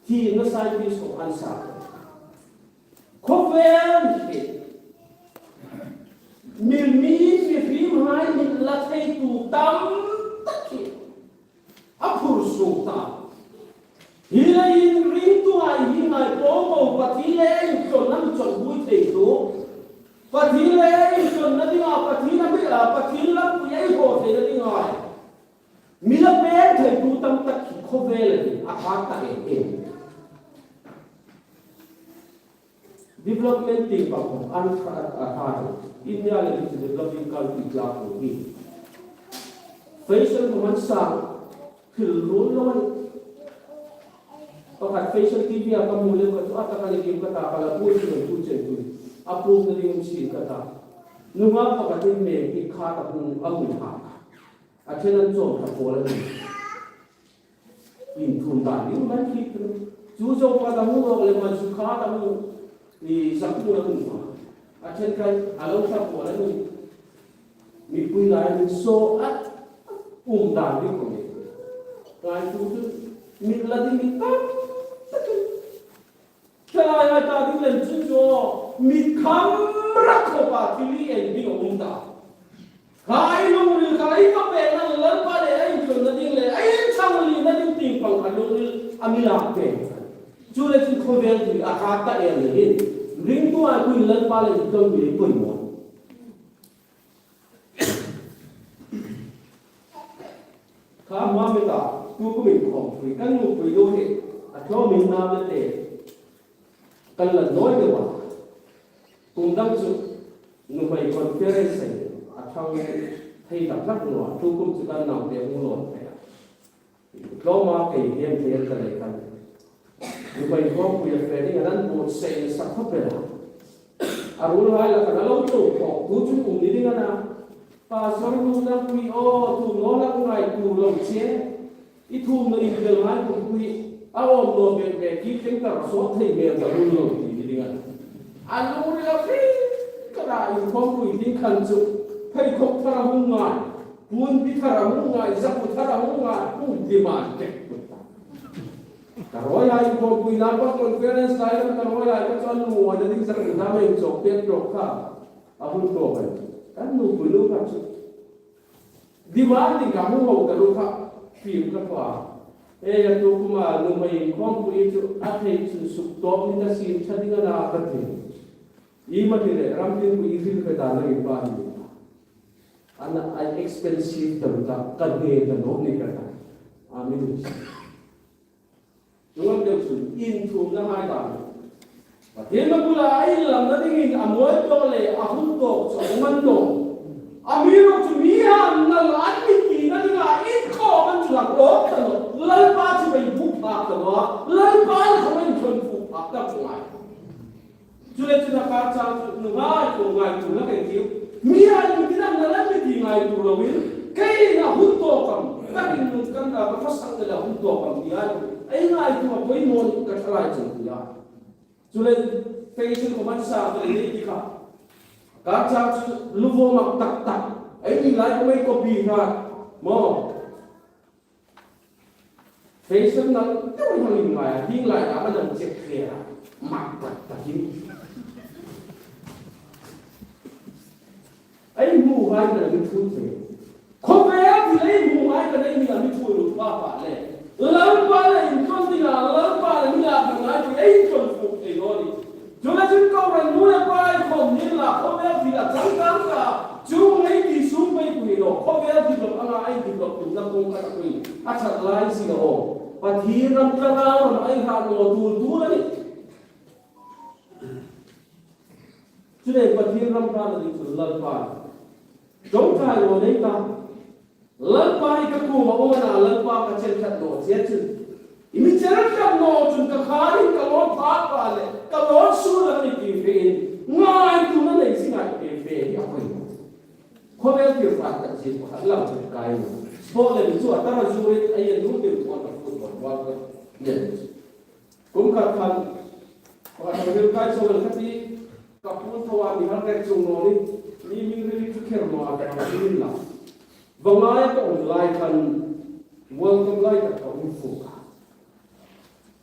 Thina scientist khom an sa. Khawvel hi Mi, mi, mihriemhai mit la theitu tam tak hi a phur suok ta. Hi leiin ringtuhai hi ngai po po Pathien le inchawina mi chawk bui theitu. Pathien le inchawina dinga, Pathien a mi, a, Pathien lampui ei haw theina dinga. Mi la pêk theitu tam tak hi khawvel a ni, a ṭha ta em em. Development tieng pang khom an ṭha, a ṭha. India le chu developing country tlak khom hi. Fashion khom an sa, thil lul lo a ni. Pakhat fashion T V-a ka hmu lem kha chu a taka ni kim ka ta, ka la bui chu chu chen tu. A puk na ding um sin ka ta. Nunghak pakhatin me hi kha ta hung a hung ha. A ṭhen an chawm ta pawl a ni. Inthum dan ding man khi tu. Chu zo pa ta hung lo le man chu kha ta hung. I sak mu la hung. A ṭhen khan a lo sa pawl a ni. Mipui lai min so a um dan ding ko ni. Ngai tu chu mit la ding mi tam tak. Thalai hai ta ding lem chun chu mi kham rak khawpa thil ei ding a um ta. Kha ei lungril kha ei ka pêkna Lalpa le ei inchawina ding le ei ṭhang lina ding tieng pang kha lungril a mi lak pêk. Chu le chun khawvel tui a ṭha ta em le hin. Ringtuhai kuoin Lalpa le inchawina ding ei poimaw. Kha hma mi ta, tu kumin khawmpui, kan nupui lo hi, a tlawmin na te te, kan la nawi deu a. Kum dang chu, nuhmei conference ei, a ṭhang thei tak tak naw a, tu kum chu kan naute hung lawn thei a. Tlawma kei hnem thei an ta lei khan. Nuhmei khawmpui a fe ding an buotsai sak khawp el a. A ruolhai la khan a lo tlawm khawm tu chu um ni ding a na. Pastor nu na pui aw, tu naw la ngaituo lo che. I thumna inbelhai khawmpui. A awm naw bek bek ki thleng ta sawt thei mel ta rul lo ti ni ding a na. A lungril a fe ka la inkhawmpui ding khan chu. Pheikhawk thar a hung ngai. Puonpi thar a hung ngai, zapu thar a hung ngai, pu demand tek. Ka ruolhai inkhawmpuina pa conference lai ka ruolhai ka chon nuoi na ding zapu thar mai chok tek tok kha. A hun tok kan. Kan nupui nu kha chu. Demand ding ka hung ho ka ru kha. Fim ka pa. E ya tu kuma nuhmei inkhawmpui chu a thei chu suk tawp ni ta sin ṭha ding a na ka thei. I ma ti le ram tin ku i hril ka ta na i pa ni. Ana a expensive tam ta, ka hne ta naw ni ka ta. Amen. Nungam deu chun, inthumna hai ta. Pathien ma bula a inlamna dingin a mawi tawk le a hun tawk chu a man naw. Amiruokchu mi han na lan mi tina dinga inkhawm an chu lak lawk ta naw. Lalpa chu bei buk phak ta naw. Lalpa la khawm inthon buk phak ta chu ngai. Chu le chun a kar chang chu nunghak ngaituo la kei tiu. Mi hai mi tidan na la mi ti ngaituo lovin. Kei na hun tawk am. Ka ring nun kan na ka pasang na la hun tawk am ti ai. Ei ngaituo a poimaw ka thalai chang ti a. Chu le fashion khawm an sa ka le ti kha. Kar chang chu luvo mak tak tak. Ei mi lai ko mei copy hrat. Maw. Fashion nal deu hang in ngai a, ding lai a, a nang check clear a, mak tak tak hi. Ei hmu hai ka mi thu thei. Khawvel thil ei hmu hai ka nei mi a mi thu ru pa pa le. Lalpa le inthon ding a, Lalpa le mi a ka ngai thei ei inthon fuk thei naw ni. Chu le chun kohran nu le pa ei khawm ni la khawvel thil a chang chang ka. Chu ngei ti sung pei pui lo. Khawvel thil lo anga ei thil lo tum na kong ka ta pui. A chak lai si lo. Pathien ram ka ram ei ha lo tu tu na ni. Chu le Pathien ram ka na ni chu Lalpa. Ṭawngṭai lo nei ta. Lalpa hi ka kuoma um a na, Lalpa ka chel tlat naw che chun. I mi chel tlat naw chun ka kharin ka lawn phak pa le, ka lawn suol a ni ti fe in, ngaituona nei si ngai fe fe hi a poi. Khawvel tir fak tak si pakhat lang chu kai naw. Sport le mi chu a tara zu rit a yen nu tir pon a football World Cup nen. Kum khat khan, pakhat khan hril kai chawng an kha ti, ka puon thawa mi har rek chung naw ni, mi min rili thu kher naw a ka hang min la. Vangai ka um lai khan, World Cup lai ka ka um fuk a.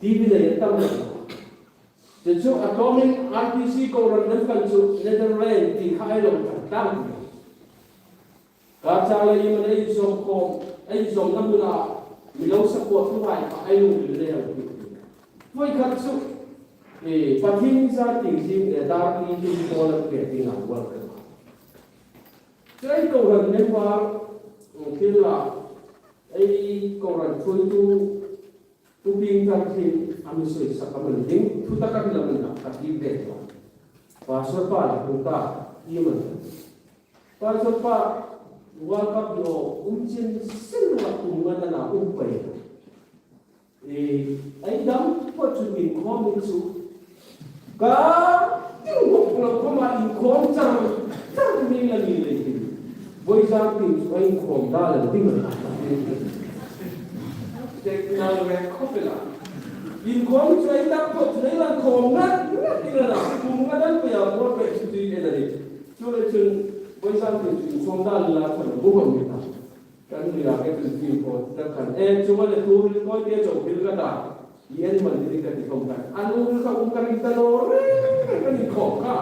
T V nei a tam lo. Chu chu atomic R P C kohran lam khan chu Netherlands ti kha ei lo khan tang. Ka chang la i man ei zom khom, ei zom lam la, mi lo support tu hai kha ei lo le le. Voi khat chu, e, Pathien za ti zing, e, dar ti ti ko la ke ti na wal ka. Chu ei kohran member, e, thil la, ei kohran thuoitu, Pu Ping Thar Thin a mi soi sak a man ding, thu taka hi la man ding, ka ti ve tawh. Pastor pa la pu ta, i man. Pastor pa, World Cup lo, um chin sin la kum nga na na um pai. E, ei dam po chu min khom min chu. Ka, ting bok lo khom a inkhom chang, chang min la ni le tin. Voi zang tin chu ei inkhom da la ding la. Tek na lo ve khop la. Inkhom chu ei tak po chu ei la khom na, na tin la. Kum nga dan pe ya mo pe chu ti e la ni. Chu le chun, voi zang tin chu inkhom da la chun bu hon mi ta. Kan ri la ke tun ti ko ta kan. E, chu ma le tu ri ko te chau bil ka ta. Yen man ni ka ti khom kan. An ul ka um ka ring ta lo re, re ka ni khom ka.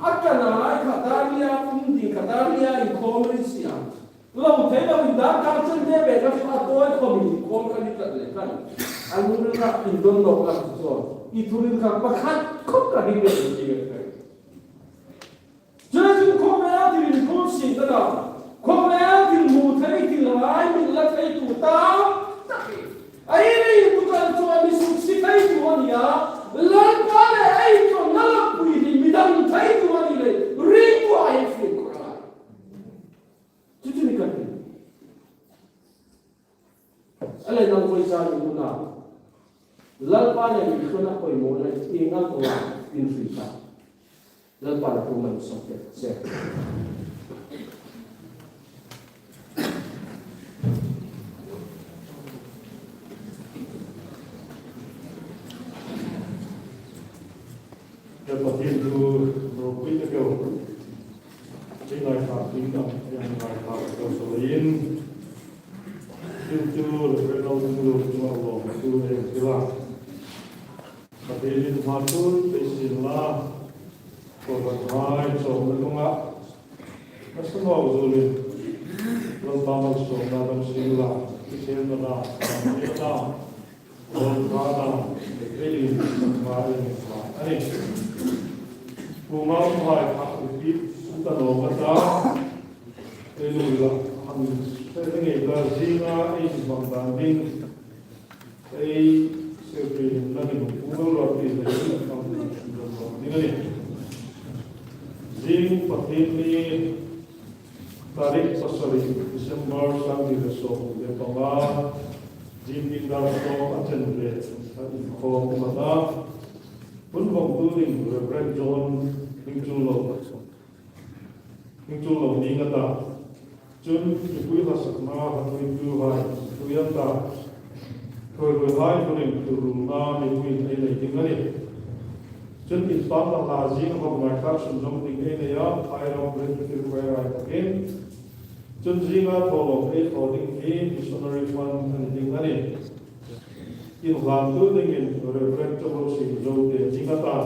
A ka na lai ka ta ria, um ding ka ta ria, i khom ri sia. Lo thei lo in da ka chen de be ka sa to khom i khom ka ni ta le kan. An ul ka in don lo ka so. I thu rin ka pakhat khom ka ri be ni ka. Chuleiin khawvela thil inkhawm sin ta ta, khawvela thil hmu thei, thil hai min la thei tu ta, ta hi. Ei ringtu kal chu a mi suk si thei tu a nih a, Lalpa le ei chu na la pui hi mi dam thei tu a ni le, ringtu a ei fiel khawvela. Chu chu ni kan ti. A le nang koi sa ni mu na. Lalpa le mi khona koi mo le ti ngal ko la in sui sa. Lalpa le ko man sok te se. Ka Pathien thu ropui ta ko. Ei ngaithlak ding dam, ei ngaithlak ko so in. Thil chu Reverend Lalthinlung chunga lawm thu ei ti la. Pathienin hma tul pei sien la. Kohranhai chawmna lunga. A sa nawk zuolin. Lalpa malsawmna dam sien la. Thisen na na. Dam sien na. Lalpa dam. Ei ding. Lalpa dam. Ani. Pu Ngamhai kha repeat ta naw ka ta. Ei lungrila. Han se ngei ta zinga ei bang dan ding. Ei, Secretary, nangin Pu Ngamhai le ni a ni. Zing Pathienni tarik pasari December sangni le sawmhni le panga, Zing Pindar Sawm a chen le a inkhawm a ta. Hun vawngtu ding Reverend John Hmingchunglo. Hmingchunglo ni nga ta. Chun, mipui hla sakna, hla tuitu hai, tui an ta. Thawi ruoi hai, turin, tu ru na, mipui ei nei ding a nih. Chun, in pan la hla zing, hawm ngai tak sun zong ding ei nei a, hai ram rin, tu ru hai rai takin. Chun, zinga thaw lo, ei thaw ding hi, missionary fund a ni ding a nih. In hlan tu dingin, Reverend Chawlo Sing Zo te, zinga ta.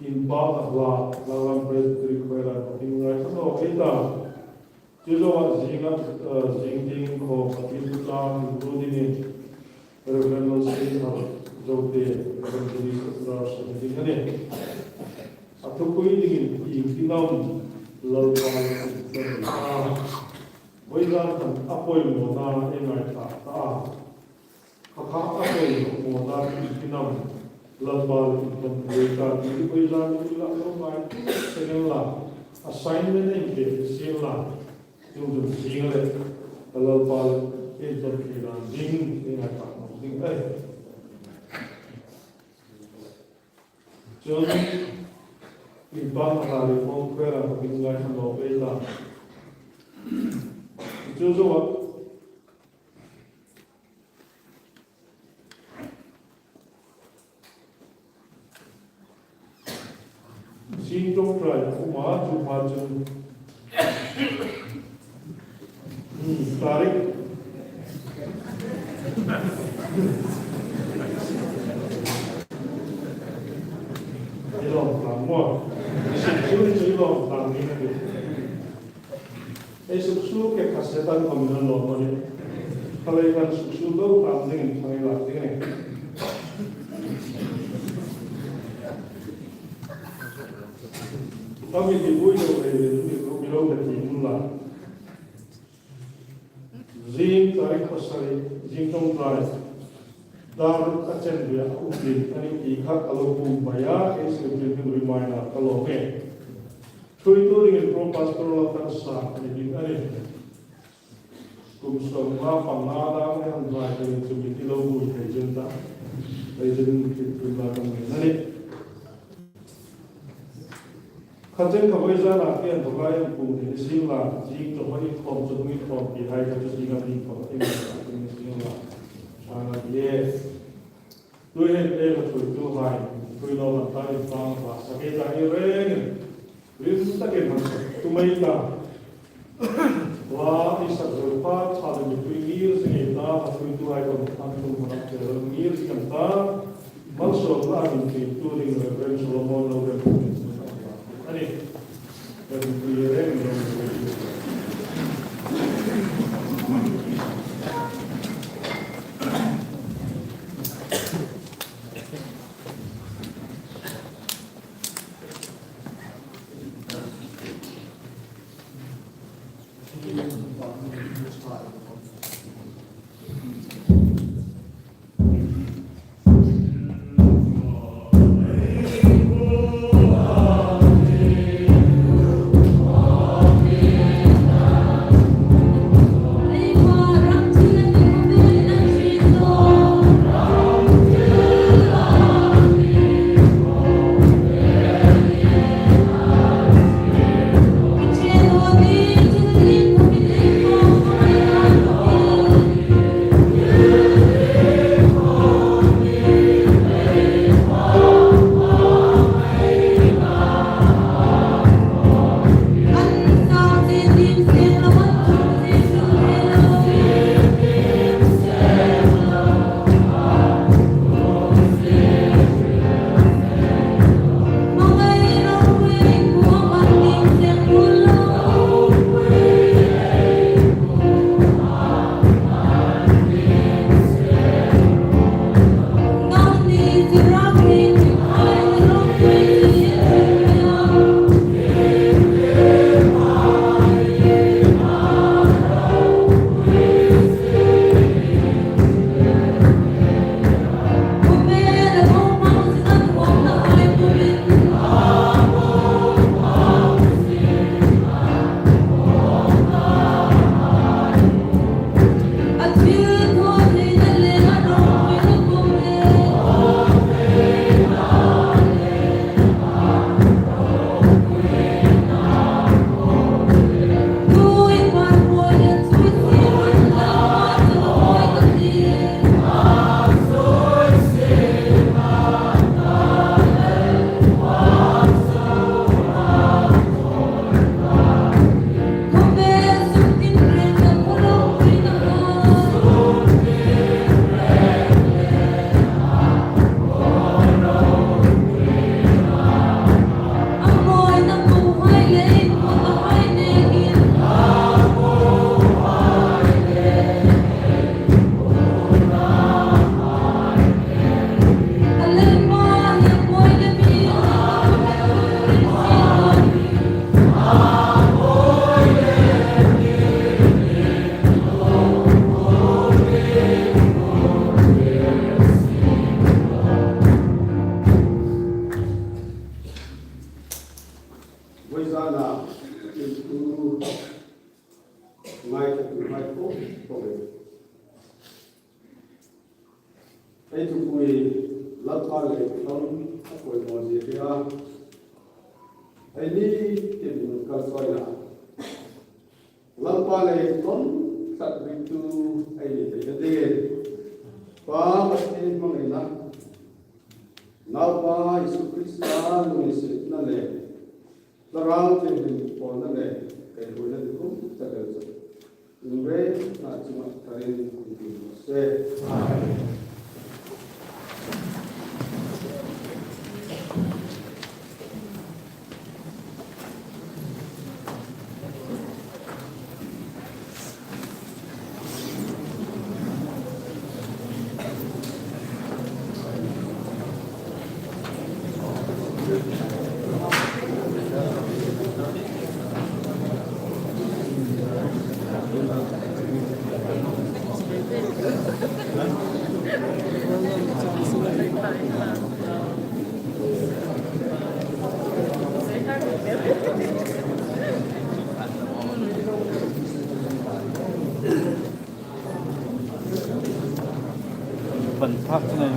In pan la hla, Lalram Presbytery Choir-a, in ngaithla nawk ei ta. Chu zoa zinga, eh, zing ding khawm a tin ta, in tu dingin, Reverend Lalsing Thar Zote, Reverend Dennis Kutlar, sa ding a nih. A thupui dingin, in kinam, Lalpa, in kinam ta. Voi zan khan a poimawna, ei ngaithlak ta. Kha kha a poimawna, in kinam, Lalpa le inthawk thei ta, ti voi zan ni la lo ngai, second la, assignment ei pe, second la, chung chung sing le, Lalpa le inthawk thei dan ding, ei ngaithlak ding, eh. Chun, in pan a hla le form khuela, in ngaithla nawk ei ta. Chu zoa, Sin ṭawngṭai a um a, chu hma chun. Hmm, tarik. Tang ni na ni. Ei suksuol ke kha Setan khawmin a lawm a nih. Kha lei khan suksuol lo tang dingin thang ei lak ding a nih. Ka mi ti bui lo ei le mi lo mi lo ka ti mun la. Zing tarik pasari, zing ṭawngṭai. Dar a chen ve a um ding a nih ti kha ka lo pum mai a, ei suksuol ding reminder ka lawm e. Ṭhuoitu dingin Pro Pastor Laltansang a ni ding a nih. Kum sawmnga panga dang le han vai ka ring chu mi ti lo bui thei chen ta. Thei chen ti tun la kan ni na ni. Kha chen kha voi zana ke an thokai an pum thei ni sing la, zing chu hoi khom chu hoi khom ti hai ka chu zing a ding khom ti ni sing la. Sana ye. Tuhin ei la ṭhuoituhai, ṭhuoi naw man ta in pang va sa ke ta hi reng. Rim takin han sa tu mai ta. Va i sak zo pa tha le mi ṭhuoi ngir zing ei ta, a ṭhuoituhai kan han tum hana ke ro ngir zing an ta. Malsawmna min ṭhuoitu ding Reverend Solomon lo rem. A nih. Voi zana, in tu, ngai ka tu, ngai ko, ko. Ei thupui Lalpa le ton a poimaw zie a. Ei ni tin kal soi la. Lalpa le ton tak ringtu ei ni thei a ding. Pa Pathien hmangin a. Naupa Isu Krista lunginsietna le Thlarau Thienghlim pawlna le kairuolna dikum tak el chu. Inre na chunga tharin intin se. Amen. Pan phak chu ngai.